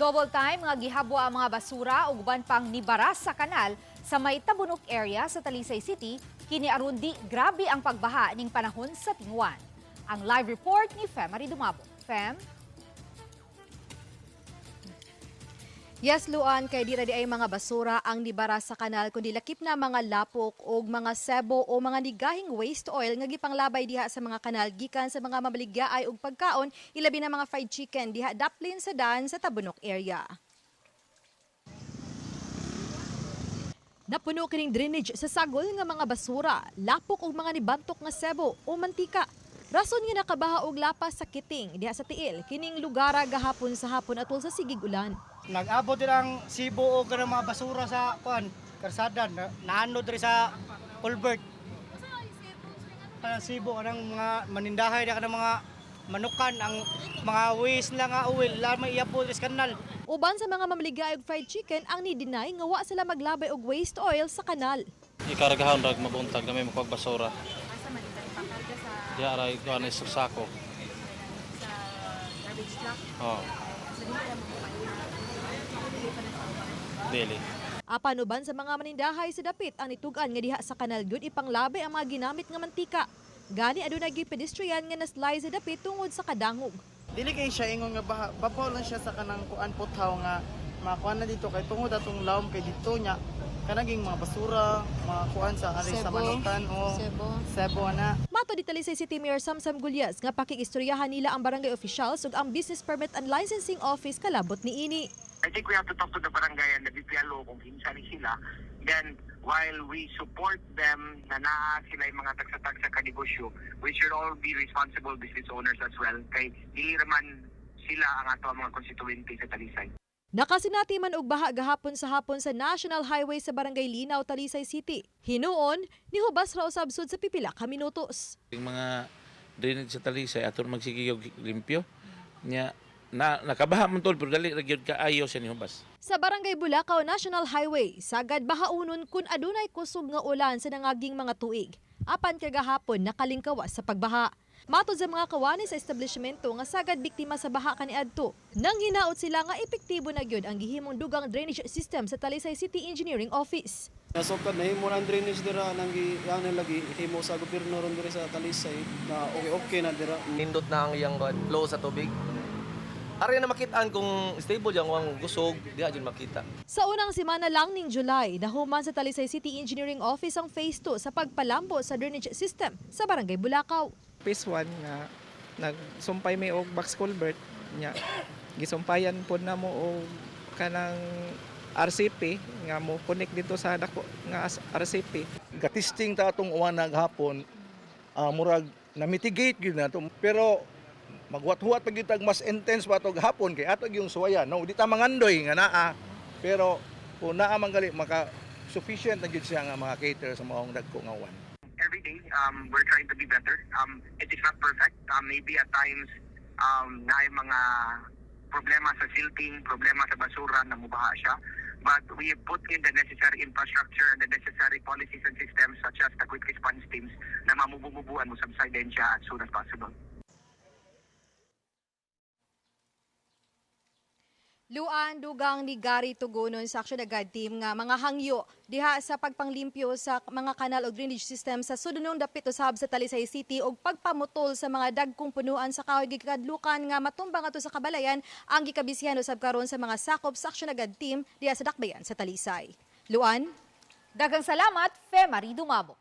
Double time nga gihabwa ang mga basura ug uban pang nibara sa kanal sa may Tabunok area sa Talisay City, kini aron di grabe ang pagbaha ning panahon sa tinguan. Ang live report ni Femary Dumabo. Fem? Yes, Luan, kay di ra di ay mga basura ang nibara sa kanal kundi lakip na mga lapok og mga sebo o mga nigahing waste oil nga gipanglabay diha sa mga kanal gikan sa mga mamaligyaay og pagkaon, ilabi na mga fried chicken diha daplin sa daan sa Tabunok area. Napuno kining drainage sa sagol nga mga basura, lapok og mga nibantok nga sebo o mantika. Rason nga nakabaha og lapas sa kiting diha sa tiil kining lugara gahapon sa hapon atol sa sigig ulan. Nag-abot din ang sibo o kanang mga basura sa kuan, karsada, naano diri sa culvert. Kanang sibo kanang mga manindahay na kanang mga manukan ang mga waste lang nga oil la may iapol sa kanal. Uban sa mga mamaligay og fried chicken ang ni-deny nga wa sila maglabay og waste oil sa kanal. Ikargahon rag mabuntag na may makuha basura. Diya aray kuha na isang sako. Sa garbage truck? Oo. Dili. Apan uban sa mga manindahay sa dapit ang nitug-an nga diha sa kanal gyud ipanglabay ang mga ginamit nga mantika. Gani aduna gyud pedestrian nga naslide sa dapit tungod sa kadangog. Dili kay siya ingon nga baha, babaw lang siya sa kanang kuan puthaw nga makuan na dito kay tungod atong lawom kay dito nya kanaging mga basura, mga kuan sa ari sa manukan o sebo na. Mato di Talisay City Mayor Samsam Gulyas nga pakikistoryahan nila ang barangay officials ug ang Business Permit and Licensing Office kalabot niini. I think we have to talk to the barangay and the BPLO kung kinsa ni sila. Then, while we support them na naa sila yung mga tagsa-tagsa kanegosyo, we should all be responsible business owners as well. Kay dili raman sila ang ato ang mga constituency sa Talisay. Nakasinati man og baha gahapon sa hapon sa National Highway sa Barangay Linaw, Talisay City. Hinuon, nihubas ra usab sud sa pipila ka minutos. Yung mga drainage sa Talisay aton magsige og limpyo nya na nakabaha man tol pero dali ra gyud kaayo siya ni hubas. Sa Barangay Bulacau National Highway, sagad bahaunon kun adunay kusog nga ulan sa nangaging mga tuig. Apan kagahapon nakalingkawas sa pagbaha. Matod sa mga kawani sa establishmento nga sagad biktima sa baha kaniadto. Nang hinaot sila nga epektibo na gyud ang gihimong dugang drainage system sa Talisay City Engineering Office. Nasukad na himo ang drainage dira nang gi yan lagi himo sa gobyerno ron diri sa Talisay na okay okay na dira. Nindot na ang iyang flow sa tubig. Ari na makitaan kung stable yang ang gusog, diha jud makita. Sa unang semana lang ning July, nahuman sa Talisay City Engineering Office ang Phase 2 sa pagpalambo sa drainage system sa Barangay Bulacau. Phase 1 nga nagsumpay mi og box culvert nya gisumpayan pod namo og kanang RCP nga mo connect dito sa dako nga RCP. Gatisting ta atong uwan hapon, murag na mitigate gyud nato pero maghuwat-huwat pa gyud tag mas intense pa tog hapon kay ato gyung suwayan, no? Di ta mangandoy nga naa, pero kung naa man gali maka sufficient na gyud siya nga mga cater sa maong dagko nga uwan. Every day, we're trying to be better. It is not perfect. Maybe at times, na mga problema sa silting, problema sa basura na mubaha siya. But we have put in the necessary infrastructure and the necessary policies and systems such as the quick response teams na mamubumubuan mo subsidensya as soon as possible. Luan, dugang ni Gary Tugunon sa Action Agad Team nga mga hangyo diha sa pagpanglimpyo sa mga kanal o drainage system sa sudunong dapit usab sa Talisay City og pagpamutol sa mga dagkong punuan sa kahoy gikadlukan nga matumbang ato sa kabalayan ang gikabisihan usab karon sa mga sakop sa Action Agad Team diha sa Dakbayan sa Talisay. Luan? Daghang salamat, Femary Dumabo.